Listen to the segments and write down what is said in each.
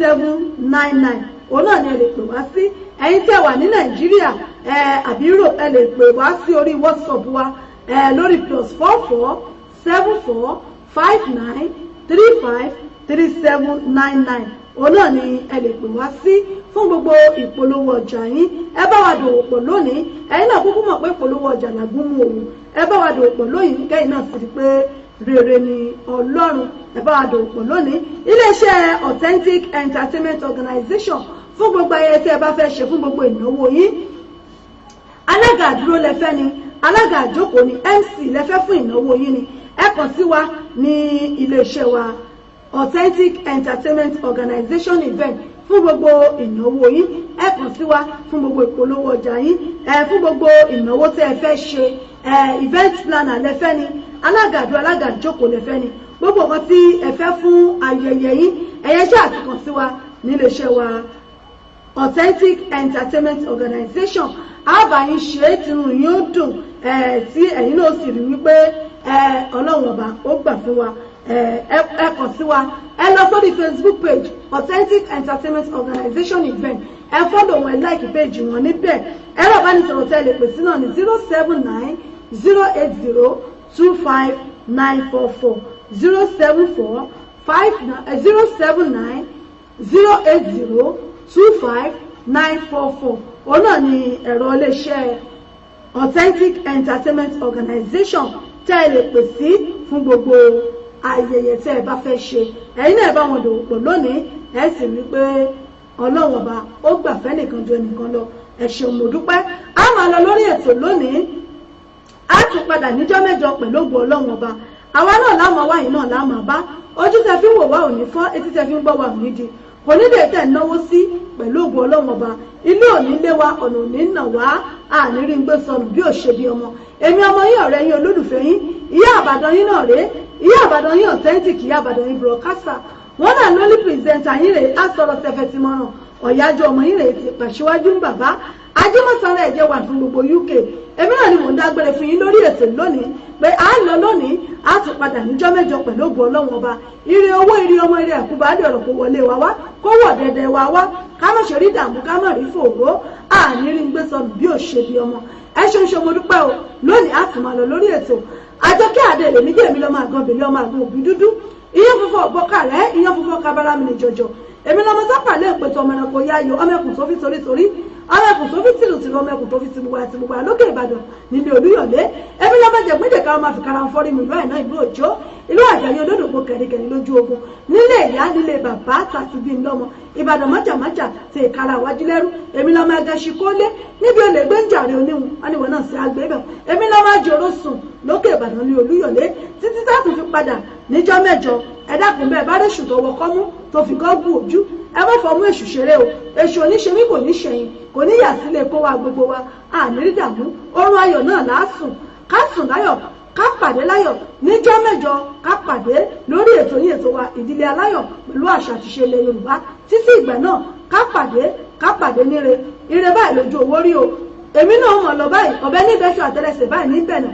3799. Òun náà ni ẹ lè pè wá sí. Ẹ̀yin tẹ́ wà ní Nàìjíríà àbí Europe, ẹ lè pè wá sí orí WhatsApp wa lórí +44 74 59 35 3799. Òun náà ni ẹ lè pè wá sí fún gbogbo ìpolówó ọjà yín. Ẹ bá wa dòwò pọ̀ lónìí. Ẹ̀yin náà kúkú mọ̀ pé ìpolówó ọjà làgùn mú òun. Ẹ bá wa dòwò pọ̀ lónìí kẹ́yìn náà sì rí pé rere ni Ọlọ́run. Ẹ bá wa dòwò pọ̀ lónìí. Iléeṣẹ́ Authentic Entertainment Organization fún gbogbo ayẹyẹ tí ẹ bá fẹ́ ṣe, fún gbogbo ìnáwó yín. Alága àdúró lẹfẹ́ ni, alága àjókòó ni, MC lẹfẹ́ fún ìnáwó yín ni, ẹ kàn sí wa ní iléeṣẹ́ wa Authentic Entertainment Organization event fún gbogbo ìnáwó yín. Ẹ kàn sí wa fún gbogbo ìpolówó ọjà yín, ẹ fún gbogbo ìnáwó tẹ́ ẹ fẹ́ ṣe. Ẹ event planner lẹfẹ́ ni, alága àdúró, alága àjókòó lẹfẹ́ ni, gbogbo nǹkan tí ẹ fẹ́ fún ayẹyẹ yín, ẹ̀yẹ ṣáà ti kàn sí wa níléeṣẹ́ wa Authentic Entertainment Organization. Àbá yín ṣe é, tinú yín ó dùn, tí ẹ̀yin náà sì rí wípé Ọlọ́run ọba ó gbà fún wa. Ẹ kàn sí wa. Ẹ lọ sórí Facebook page Authentic Entertainment Organization event, ẹ follow wọn, ẹ like page wọn níbẹ̀. Ẹ̀rọ ìbánisọ̀rọ̀ tẹ́ lè pè sí náà ní 079 080 25944, 074 59 079 080 25944. Òun náà ni ẹ̀rọ iléeṣẹ́ Authentic Entertainment Organization tẹ́ ẹ lè pè sí fún gbogbo ayẹyẹ tẹ́ ẹ bá fẹ́ ṣe. Ẹ̀yin náà bá wọn dòwò pọ̀ lónìí, ẹ sì rí pé Ọlọ́run ọba ó gbà fẹ́ nìkan ju ẹnìkan lọ. Ẹ ṣeun, mo dúpẹ́. A máa lọ lórí ètò lónìí, a tún padà níjọ́ mẹ́jọ pẹ̀lú ògo Ọlọ́run ọba. Àwa náà láàmú wáyé náà láàmú bá. Ojú tẹ fi ń wò wá ò ní fọ́, etí tẹ fi ń gbọ́ wá ò ní di, kò ní lè tẹ̀ náwó sí pẹ̀lú ògo Ọlọ́run ọba. Ilé ò ní lé wa, ọ̀nà ò ní nà wá, àní rí ń gbé sọnù bí ò ṣe bí ọmọ. Èmi ọmọ yín, ọ̀rẹ́ yín, olólùfẹ́ yín, ìyá àbàdàn yín náà rèé, ìyá àbàdàn yín authentic, ìyá àbàdàn yín broadcaster wọn náà lólí presenter yín rèé. Á sọ̀rọ̀ sẹfẹ̀ tí mọ̀ràn ọ̀yájú ọmọ yín rèé ti pàṣíwájú ń bàbá ajímọ̀sára ẹ̀jẹ̀ wà fún gbogbo UK. Èmi náà ni mò ń dágbére fún yín lórí ètò lónìí pé à ń lọ lónìí, á tún padà níjọ́ mẹ́jọ pẹ̀lú ògo Ọlọ́run ọba. Ire owó, ire ọmọ, ire àkúbálẹ̀ ọ̀rọ̀ kó wọlé wa wá, kó wọ̀ dẹ̀dẹ̀ wa wá, ká má ṣe rí dààmú, ká má rí fòró, àní rí ń gbé sọnù bí ò ṣe bí ọmọ. Ẹ ṣeun ṣe, mo dúpẹ́ o. Lónìí á tún máa lọ lórí ètò. Àjọkẹ́ àdé lèmi jẹ́, èmi lọ́mọ àgàn bèlè ọmọ àgàn òbí dúdú, iyán funfun ọ̀bọ̀kà rẹ̀, iyán funfun kabara mi ní jọjọ. Èmi lọ́mọ sápà lè pètò ọmọ ẹranko yáyọ, ọmọ ẹkùn tó fi torí torí, ọmọ ẹkùn tó fi tìlù tìlù, ọmọ ẹkùn tó fi tìmùgbà tìmùgbà lókè Ìbàdàn nílé Olúyọ̀lé. Èmi lọ́mọ jẹ̀gbẹ́jẹ̀ káwọn máa fi kara fọ́rí mi ìlú àìná, ìlú Òjó, ìlú Àjàyí olódògbò kẹ̀ríkẹ̀rí lójú ogun, nílé ìyá, nílé bàbá tàbí bí ńlọmọ Ìbàdàn májàmájà ti ìkara àwájú lẹ́rú. Èmi lọ́mọ agẹṣin kólé níbi olè gbé ń jàre oníhun wọn náà sí agbé bẹ̀. Èmi lọ́mọ àjòrò sùn lókè Ìbàdàn ní Olúyọ̀lé. Títí táàtù fi padà níjọ́ mẹ́jọ, ẹ dákun, bẹ́ẹ̀ bá réṣù tó wọ kọ́mú tó fi gọ́gù ojú, ẹ má fọmú èṣù ṣeré o. Èṣù oníṣe mí kò ní ṣẹ̀yìn, kò ní yà sílé kó wa gbogbo wa. Àní rí dààmú, oorun ayọ̀ náà làásùn. Ká sùn láyọ̀, ká pàdé láyọ̀ níjọ́ mẹ́jọ, ká pàdé lórí ètò yín, ètò wa, Ìdílé Aláyọ̀, pẹ̀lú àṣà àti ìṣe ilẹ̀ Yorùbá. Títí ìgbà náà, ká pàdé, ká pàdé níre ire báyìí lójú owó rí o. Èmi náà mọ̀ lọ báyìí, ọ̀bẹ níbẹ̀ ṣọ àtẹlẹsẹ̀ báyìí níbẹ̀ náà.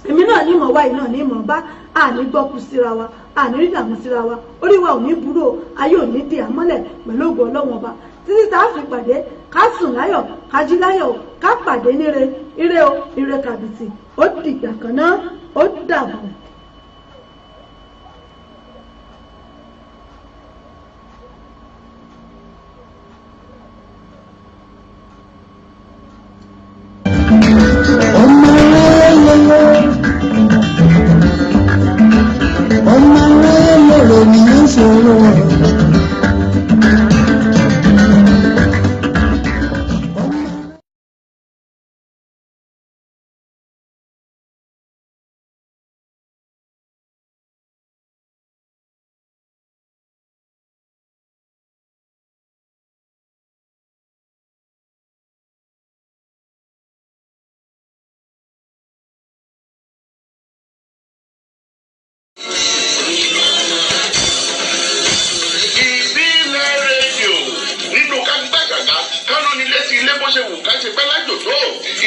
Èmi náà ní ìmọ̀ wáyìí náà ní ìmọ̀ bá. Àní gbọ́kú síra wa, àní rí dààmú síra wa, orí wa ò ní burú o, ayé ò ní di àmọ́lẹ̀ pẹ̀lú ògo Ọlọ́wọ́n ọba. Títí tá a fi pàdé, ká sùn láyọ̀, ká jí láyọ̀, ká pàdé níre ire o, ire kàbìtì. Ó dìgbà kan náà, ó dàbọ̀. Ọmọ aráyé, ọmọ aráyé lèrè ní ìṣòro. Ìbílẹ̀ Rédíò nínú kágbàgàgà kánú ní létí ilé bó ṣe wù ká ṣe pẹ́ lájò tó,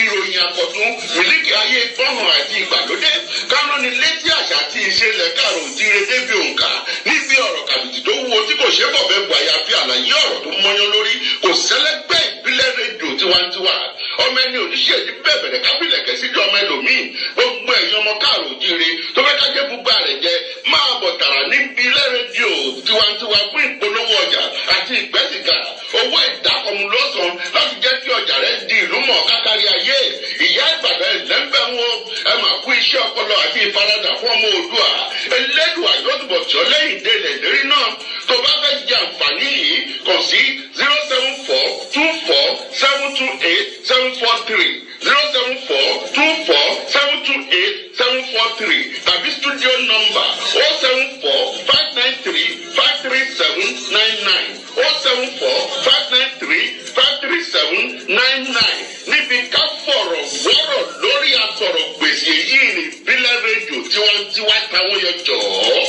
ìròyìn àkọ́tún, mílíkì ayé gbọ́hàn àti ìgbàlódé, kánú ní létí àṣà àti ìṣẹ̀lẹ̀ káàrò òjíire débi òǹkà níbi ọ̀rọ̀ kàbìtì tó wúwo tí kò ṣe é bọ̀ bẹ́ẹ̀ bu àyàfi àlàyé. tó mọ́yán lórí. Kò sẹ́lẹ́gbẹ́ Ìbílẹ̀ Rédíò tiwantiwa. Ọmọ ẹni oníṣẹ́ yìí bẹ̀bẹ̀rẹ̀ kábílẹ̀kẹ́ síjú ọmọ ẹlòmíì. Gbogbo ẹ̀yin ọmọ káàrò jíire tó fẹ́ ká jẹ́ gbogbo àrẹ̀ jẹ, máa bọ̀ tààrà ní Ìbílẹ̀ Rédíò tiwantiwa fún ìpolówó ọjà àti ìgbẹ́sìgà. Owó ìdákọ̀mù lọ́sàn láti jẹ́ kí ọjà rẹ di ìlú mọ̀ kákárí ayé. Ìyá Ìbàdàn, ẹ̀lẹ́ńbẹ̀ wọn, ẹ máa kú iṣẹ́ ọpọlọ àti ìfaradà fún ọmọ Oòduà. Elédùà yóò túbọ̀ tí ọ lẹ́yìn délẹ̀ ìlérí náà. Tó bá fẹ́ jẹ àǹfààní yìí, kàn sí 07424728743, 07424728743, tàbí studio number 07459353799, 07459353799. Níbi ká fọ̀rọ̀ wọ́rọ̀ lórí asọ̀rọ̀ gbèsè yìí ní Ìbílẹ̀ Rédíò tiwantiwa táwọn yọ jọ̀ọ́.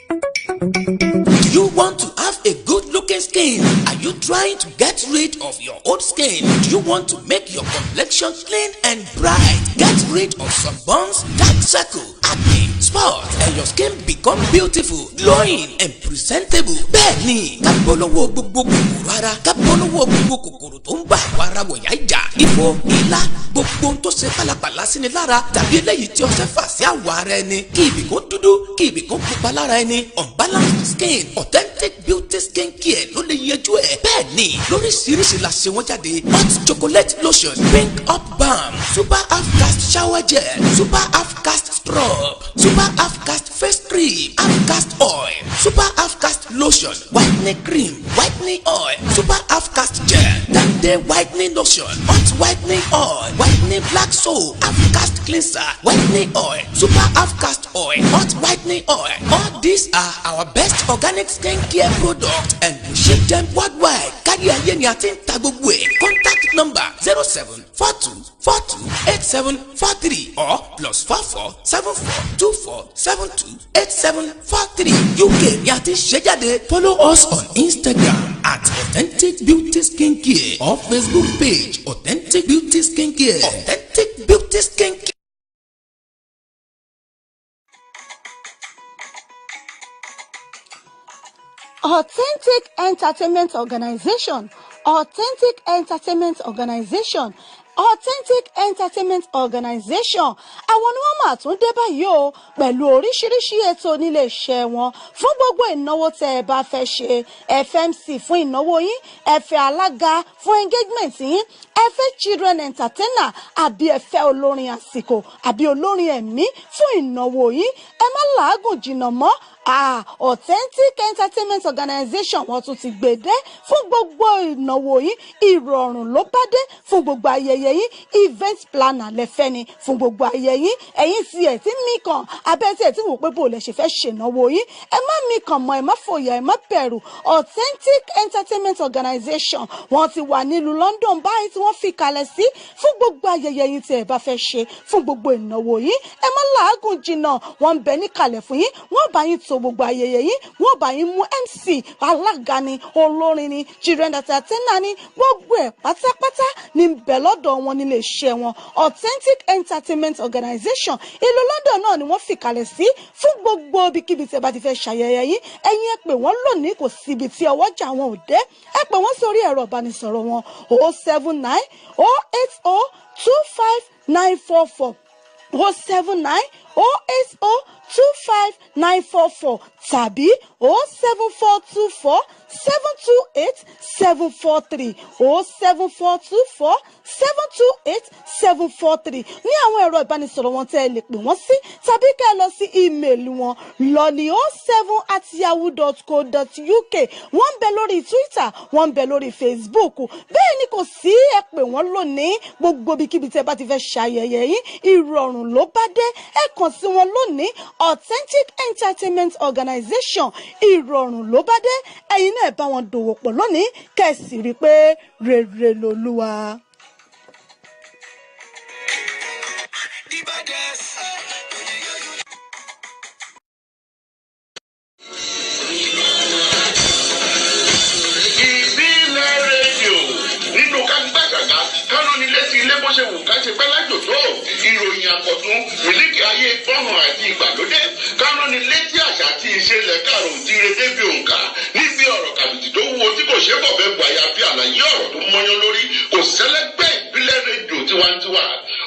Do you want to have a good looking skin? Are you trying to get rid of your old skin? Do you want to make your complexion clean and bright? Get rid of sunburns, dark circle, acne, spots, and your skin become beautiful, glowing, and presentable. Bẹ́ẹ̀ni, ká bọ́ lọ́wọ́ gbogbo kòkòrò ara, ká bọ́ lọ́wọ́ gbogbo kòkòrò tó ń bá àwọ̀ ara wọ̀nyá ìjà. Ifo, ìlà, gbogbo ohun tó ṣe pálapàla sí ni lára tàbí eléyìí tí ọṣẹ fà sí àwọ̀ ara ẹni. Kí ibì kan dúdú, kí ibì kan pupa lára ẹni. Unbalanced skin, Authentic Beauty Skin Care ló lè yanjú ẹ̀. Bẹ́ẹ̀ni, lóríṣiríṣi la ṣe wọ́n jáde. Hot chocolate lotion, pink up balm, super half cast shower gel, super half cast scrub, super half cast face cream, half cast oil, super half cast lotion, whitening cream, whitening oil, super half cast gel, 10-day whitening lotion, hot whitening oil, whitening black soap, half cast cleanser, whitening oil, super half cast oil, hot whitening oil. All these are our best organic skin care products and we ship them worldwide. Kárí ayé ni a ti ń ta gbogbo ẹ̀. Contact number 0742428743 or +447424728743. UK ni a ti ṣe jáde. Follow us on Instagram at Authentic Beauty Skin Care or Facebook page Authentic Beauty Skin Care. Authentic Beauty Skin Care. Authentic Entertainment Organization, Authentic Entertainment Organization, Authentic Entertainment Organization, àwọn ni wọ́n máa tún dé báyìí o pẹ̀lú oríṣiríṣi ètò nílé iṣẹ́ wọn fún gbogbo ìnáwó tẹ́ ẹ bá fẹ́ ṣe. FMC fún ìnáwó yín, ẹ fẹ́ alága fún engagement yín, ẹ fẹ́ children entertainer, àbí ẹ fẹ́ olórin àsìkò àbí olórin ẹ̀mí fún ìnáwó yín, ẹ má làágùn jìnnà mọ́. Authentic Entertainment Organization, wọ́n tún ti gbèdé fún gbogbo ìnáwó yín. Ìrọ̀rùn ló bá dé fún gbogbo ayẹyẹ yín. Event planner lẹ́fẹ́ ni fún gbogbo ayẹyẹ yín. Ẹ̀yin tí ẹ̀ tí mí kàn abẹ́ tí ẹ̀ tí wò pé bò lẹ̀ ṣe fẹ́ ṣènáwó yín, ẹ má mí kàn mọ́, ẹ má fòyà, ẹ má bẹ̀rù. Authentic Entertainment Organization, wọ́n ti wà nílùú London báyìí tí wọ́n fi kalẹ̀ sí fún gbogbo ayẹyẹ yín tí ẹ bá fẹ́ ṣe, fún gbogbo ìnáwó yín. Ẹ má làágùn jìnnà, wọ́n ń bẹ níkàlẹ̀ fún yín. Wọ́n bá yín to gbogbo ayẹyẹ yín, wọ́n bá yín mú MC, alága ni, olórin ni, children entertainer ni, gbogbo ẹ̀ pátápátá ní ń bẹ lọ́dọ̀ wọn nílé iṣẹ́ wọn. Authentic Entertainment Organization, ìlú London náà ni wọ́n fìkàlẹ̀ sí fún gbogbo ibikíbi tí ẹ bá ti fẹ́ ṣayẹyẹ yín. Ẹ̀yin ẹ pè wọ́n lónìí, kò síbi tí ọwọ́jà wọn ò dé. Ẹ pè wọ́n sórí ẹ̀rọ ìbánisọ̀rọ̀ wọn, 07908025944, 07908025944, tàbí 07424728743, 07424728743 ní àwọn ẹ̀rọ ìbánisọ̀rọ̀ wọn tẹ́ ẹ lè pè wọ́n sí, tàbí kẹ́ ẹ lọ sí email wọn lọ́ní07@yahoo.co.uk. Wọ́n ń bẹ lórí Twitter, wọ́n ń bẹ lórí Facebook. Bẹ́ẹ̀ ni, kò sí, ẹ pè wọ́n lónìí. Gbogbo ibikíbi tẹ́ bá ti fẹ́ ṣayẹyẹ yín, ìrọ̀rùn ló bá dé. Ẹ kàn sí wọn lónìí. Authentic Entertainment Organization, ìrọ̀rùn ló bá dé. Ẹ̀yin náà bá wọn dòwò pọ̀ lónìí, kẹ́ ẹ sì rí i pé rere lolúwa. The baddest. Ìbílẹ̀ Rédíò, nínú ká gbàgàgà kánú ní létí ilé bó ṣe wù ká ṣe pẹ́ lájò. Àkọ́tún, Mílíkì ayé gbọ́hàn àti ìgbàlódé, kánú ni létí àṣà àti ìṣẹ̀lẹ̀ káàrò òjíire débi òǹkà níbi ọ̀rọ̀ kàbìtì tó wúwo tí kò ṣe é bọ̀ bẹ́ẹ̀ bu, àyàfi àlàyé ọ̀rọ̀ tó mọ́yán lórí. Kò sẹ́lẹ́gbẹ́ Ìbílẹ̀ Rédíò Tiwantiwa.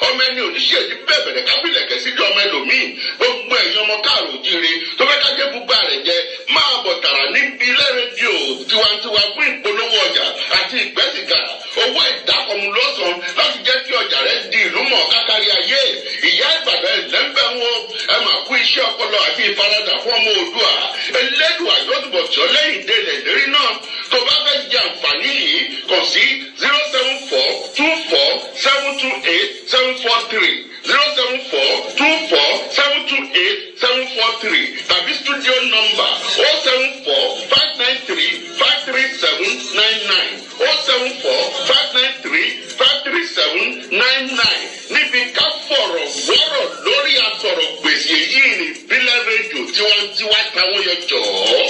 Ọmọ ẹni oníṣẹ́ẹ̀dí bẹ̀bẹ̀rẹ̀ kábìlẹ̀kẹ̀ síbi ọmọ ẹlòmíì. Gbogbo ẹ̀yin ọmọ káàrò òjíire tó fẹ́ kájé gbogbo rẹ̀ jẹ, máa bọ̀ tààrà ní Ìbílẹ̀ Rédíò Tiwantiwa fún ìpolówó ọjà àti ìgbẹ́sìgà. Owó ìdákọ̀mù lọ́sàn-án láti jẹ́ kí ọjà rẹ̀ di ìlú mọ̀ kákárí ayé. Ìyá Ìbàdàn, ẹ̀lẹ́ńbẹ̀ wọn, ẹ máa kú iṣẹ́ ọpọlọ àti ìfaradà fún ọmọ Oòduà. Ẹlẹ́dùà yóò túbọ̀ tí ọ lẹ́yìn délẹ̀ lérí náà. Tó bá fẹ́ jẹ àǹfààní yìí, kàn sí 07424728743, 07424728743, tàbí studio number 07459353799, 07459353799. Níbi ká fọ̀rọ̀ wọ́rọ̀ lórí asọ̀rọ̀ gbèsè yìí ní Ìbílẹ̀ Rédíò Tiwantiwa táwọn yọ jọ̀ọ́.